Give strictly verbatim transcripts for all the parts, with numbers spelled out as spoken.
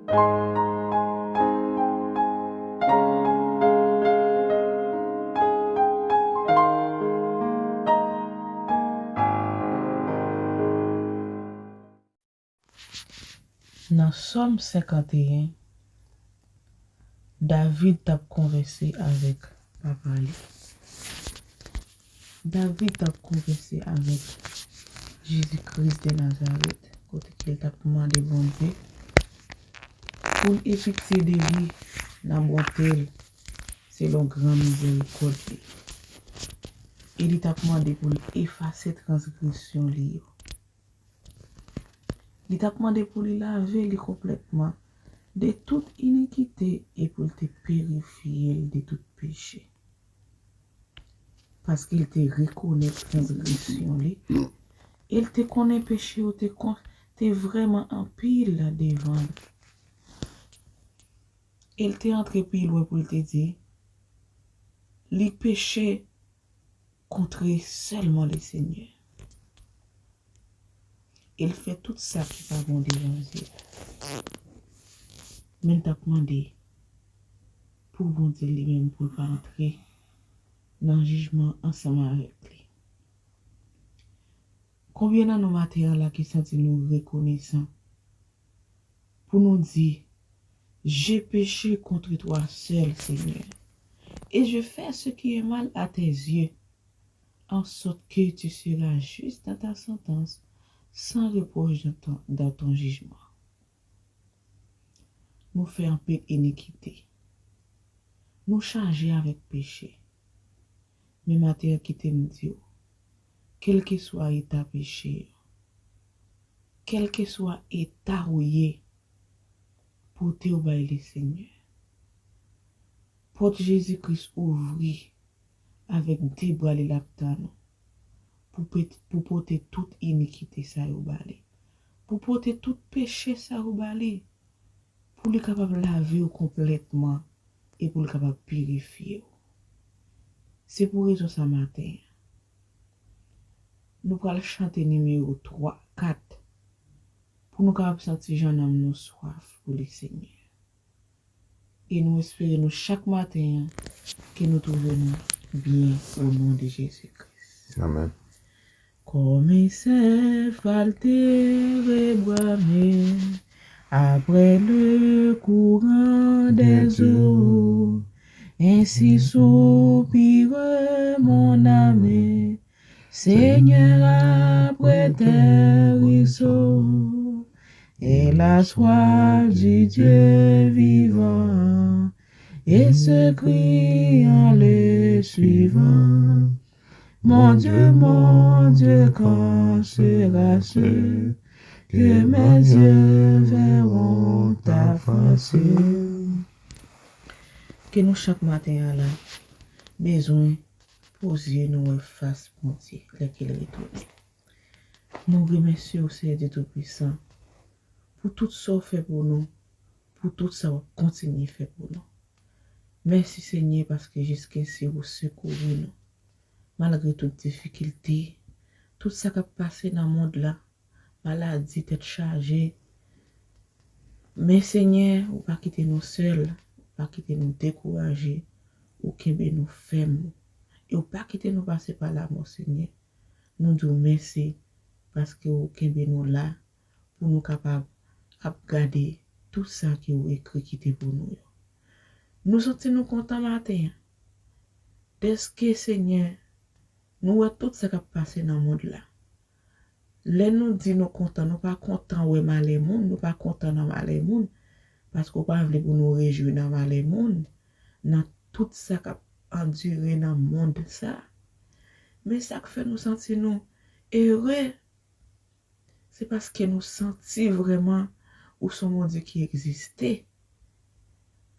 Nan Sòm senkanteyen, David t ap konvèse avèk Papa li. David t ap konvèse avèk Jezi Kris de Nazarèt, kote ke l t ap mande Bondye pou l epitye de li nan bonte l, selon gran mizerikòd li. E li t ap mande pou l efase transgresyon li yo. Li t ap mande pou li lave li konplètman de tout inikite e pou l te pirifye l de tout peche. Paske l te rekonèt transgresyon li, e l te konnen peche yo te, kon, te vrèman anpil devan li. E l te antre pi lwen pou l te di, li peche kontre sèlman Lesenyè. E l fè tout sa ki pa bon devan zye l. Men l t ap mande pou Bondye li menm pou l pa antre nan jijman ansanm avèk li. Konbyen nan nou maten an la ki santi nou rekonesan pou nou di, j'ai péché contre toi seul, Seigneur, et je fais ce qui est mal à tes yeux, en sorte que tu seras juste dans ta sentence, sans reproche dans ton, dans ton jugement. Nou fè anpil inikite. Nou chaje avèk peche. Men maten an, kite m di w, kèlkeswa eta peche yo, kèlkeswa eta ou ye, pote w bay Lesenyè. Pòt Jezi Kris ouvri avèk de bra li l ap tann ou pou, pou pote tout inikite sa yo ba li, pou pote tout peche sa yo ba li, pou li kapab lave w konplètman e pou l kapab pirifye w. Se pou rezon sa maten an, nou pral chante nimewo twa, kat, pou nou kapab santi jan nanm nou swaf pou Lesenyè. E nou espere nou chak maten an ke nou twouve nou byen o non de Jezi Kris. Amèn. Comme un cerf altéré brame après le courant des eaux, ainsi soupire mon âme, Seigneur, après tes ruisseaux. Et la soif du Dieu vivant, et ce cri en le suivant. Mon Dieu, mon Dieu, quand sera ce que mes yeux verront ta face? Ke nou chak maten an la bezwen poze nou wè fas Bondye lè ke l retounen. Nou remèsye w, Seyè Dye Toupisan, pou tout sa w fè pou nou, pou tout sa w ap kontinye fè pou nou. Mèsi, Senyè, paske jiskensi ou sekouri nou. Malgre tout difikilte, tout sa k ap pase nan mond la, maladi, tèt chaje. Men, Senyè, ou pa kite nou sèl, ou pa kite nou dekouraje, ou kenbe nou fèm. E ou pa kite nou pase pa lamò, Senyè. Nou di w mèsi paske ou kenbe nou la pou nou kapab ap gade tout sa ke ou ekri kite pou nou yo. Nou santi nou kontan maten an. Dèske, Senyè, nou wè tout sa k ap pase nan mond la. Lè nou di nou kontan, nou pa kontan wè malè moun, nou pa kontan nan malè moun, paske w pa vle pou nou rejwi nan malè moun, nan tout sa k ap andire nan mond sa. Men sa k fè nou santi nou ere, se paske nou santi vrèman ou se yon Bondye ki egziste.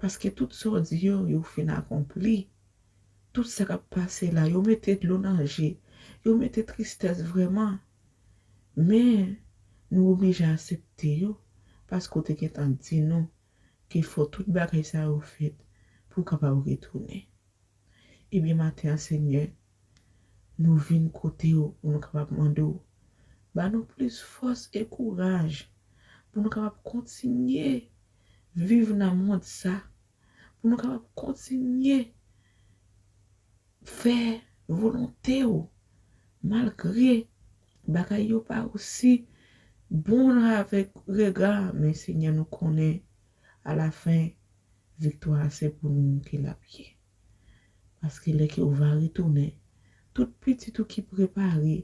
Paske tout sa w di yo, yo fin akonpli. Tout sa k ap pase la, yo mete dlo nan je, yo mete tristès vrèman. Men, nou oblije aksepte yo, paske w te gentan di nou ke fò tout bagay sa yo fèt pou w kapab retounen. Ebyen, maten an, Senyè, nou vin kote w pou nou kapab mande w, ba nou plis fòs e kouraj pou nou kapab kontinye viv nan mond sa, pou nou kapab kontinye fè volonte w, malgre bagay yo pa osi bon avèk rega, men Senyè, nou konnen alafen, viktwa a se pou nou ke l ap ye. Paske lè ke w va retounen, tout pitit ou ki prepare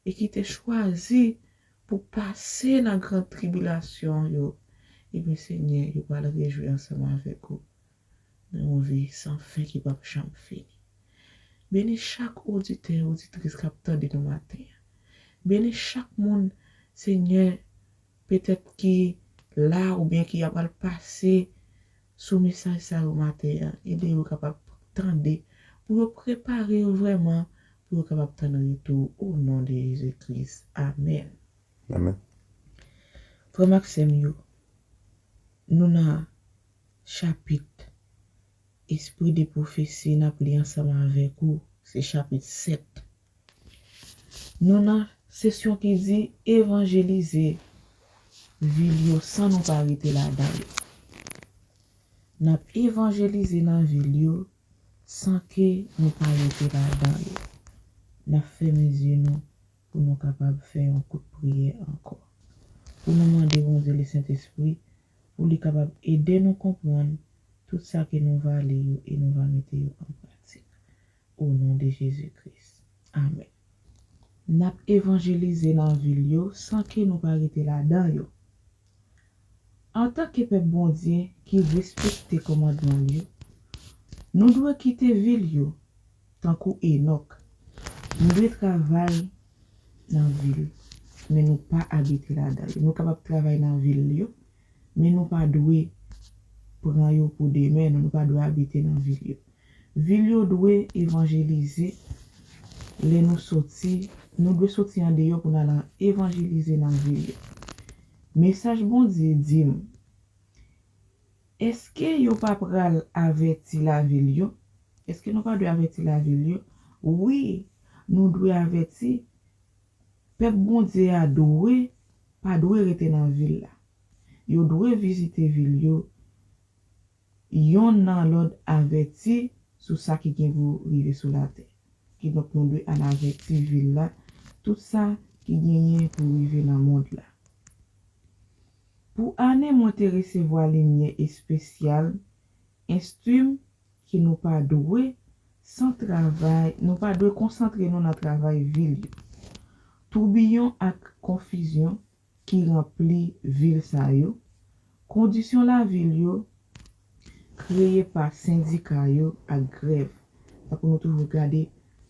e ki te chwazi pou pase nan gran tribilasyon yo, ebyen, Senyè, yo pral rejwi ansanm avèk ou nan yon vi san fen ki p ap janm fini. Beni chak oditè, oditris k ap tande nou maten an. Beni chak moun, Senyè, petèt ki la oubyen ki apral pase sou mesaj sa yo maten an. Ede yo kapab tande, pou yo prepare yo vrèman, pou yo kapab tann retou o non de Jezi Kris. Amèn. Amèn. Frè m ak sè m yo, nou nan chapit Espri de pwofesi n ap li ansanm avèk ou, se chapit sèt. Nou nan sesyon ki di evanjelize vil yo san nou pa rete ladan yo. N ap evanjelize nan vil yo san ke nou pa rete ladan yo. N ap fèmen zye nou pou nou kapab fè yon kout priyè ankò. Pou nou mande Bondye Lesentespri pou li kapab ede nou konprann tout sa ke nou va li yo e nou va mete yo an pratik. O non de Jezi Kris. Amèn. N ap evanjelize nan vil yo san ke nou pa rete ladan yo. Antanke pèp Bondye ki respekte kòmandman l yo, nou dwe kite vil yo, tankou Enòk. Nou dwe travay nan vil, men nou pa abite ladan yo. Nou kapab travay nan vil yo, men nou pa dwe pran yo pou demen nou, nou pa dwe abite nan vil yo. Vil yo dwe evanjelize lè nou soti, nou dwe soti andeyò pou n al evanjelize nan vil yo. Mesaj Bondye di m, èske yo pa pral avèti lavil yo? Èske nou pa dwe avèti lavil yo? Wi, nou dwe avèti. Pèp Bondye a dwe, pa dwe rete nan vil la. Yo dwe vizite vil yo. Yonn nan lòd avèti sou sa ki gen pou rive sou latè. Kidonk, nou dwe al avèti vil la, tout sa ki genyen pou rive nan mond la. Pou ane, mwen te resevwa limyè espesyal, enstwi m ke nou pa dwe san travay, nou pa dwe konsantre nou nan travay vil yo. Toubiyon ak konfizyon ki ranpli vil sa yo, kondisyon lavil yo kreye pa sendika yo ak grèv. Tankou nou toujou gade,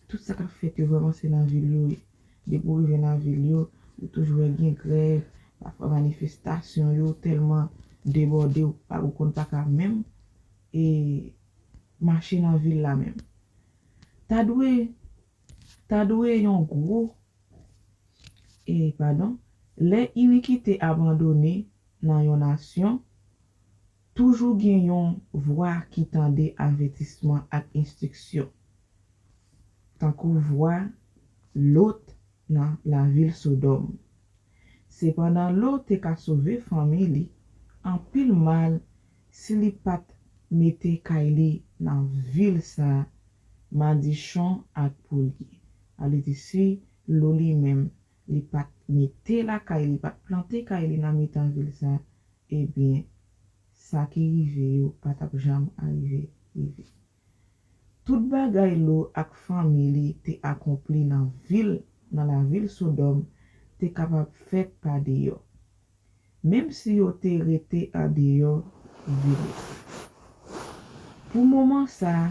tout sa k ap fèt yo vrèman se nan vil yo ye. Depi w rive nan vil yo, ou toujou wè gen grèv, pafwa manifestasyon yo tèlman debòde, ou pa, ou konn pa ka menm e mache nan vil la menm. Ta dwe, ta dwe yon gwo, e, padon, lè inikite abandone nan yon nasyon, toujou gen yon vwa ki tande avètisman ak enstriksyon, tankou vwa Lòt nan lavil Sodòm. Sepandan, Lòt te ka sove fanmi li anpil mal si li pa t mete kay li nan vil sa a, madichon ak poul ye. Sa vle di, si Lòt li menm, li pa t mete lakay li, pa t plante kay li nan mitan vil sa a, ebyen, sa ki rive yo pa t ap janm arive rive. Tout bagay Lòt ak fanmi li te akonpli nan vil, nan lavil Sodòm, te kapab fèt pa deyò, menm si yo te rete andeyò vil la. Pou moman sa a,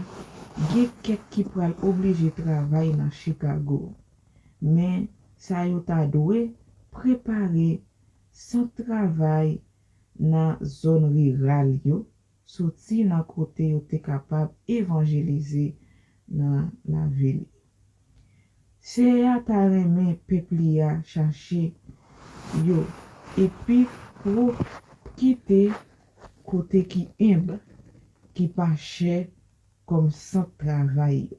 gen kèk ki pral oblije travay nan Chicago, men sa yo ta dwe prepare sant travay nan zòn riral yo, soti nan kote yo te kapab evanjelize nan lavil yo. Seyè a ta renmen pèp li a chache yo epi pwofite kote ki enb, ki pa chè kòm sant travay yo.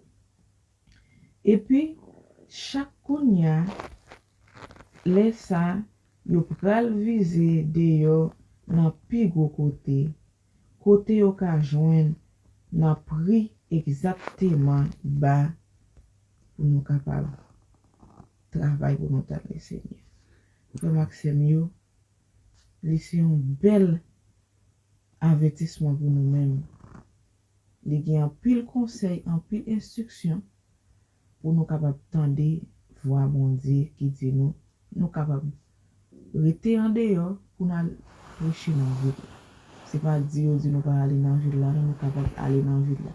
Epi, chak kounye a, lè sa a, yo pral vize deyò nan pi gwo kote, kote yo ka jwenn nan pri egzakteman ba pou nou kapab travay pou nou tann Lesenyè. Frè m ak sè m yo, li se yon bèl avètisman pou nou menm. Li gen anpil konsèy, anpil enstriksyon pou nou kapab tande vwa Bondye ki di nou, nou kapab rete andeyò pou n al preche nan vil la. Se pa di yo di nou pa ale nan vil la, non, nou kapab ale nan vil la.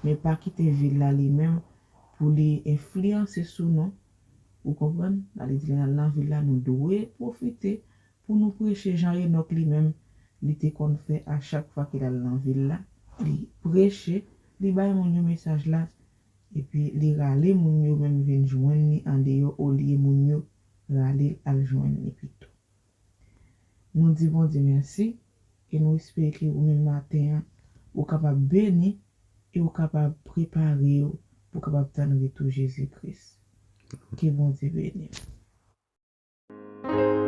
Men pa kite vil la li menm pou li enfliyanse sou nou. Ou konprann? Sa vle di lè n al nan vil la, nou dwe pwofite pou nou preche jan Enòk li menm, li te konn fè a chak fwa ke l al nan vil la. Li preche, li bay moun yo mesaj la, epi li rale moun yo menm vin jwenn li andeyò olye moun yo rale l al jwenn li pito. Nou di Bondye mèsi e nou espere ke ou menm maten an, ou kapab beni e ou kapab prepare w pou w kapab tann retou Jezi Kris. Ke Bondye beni w.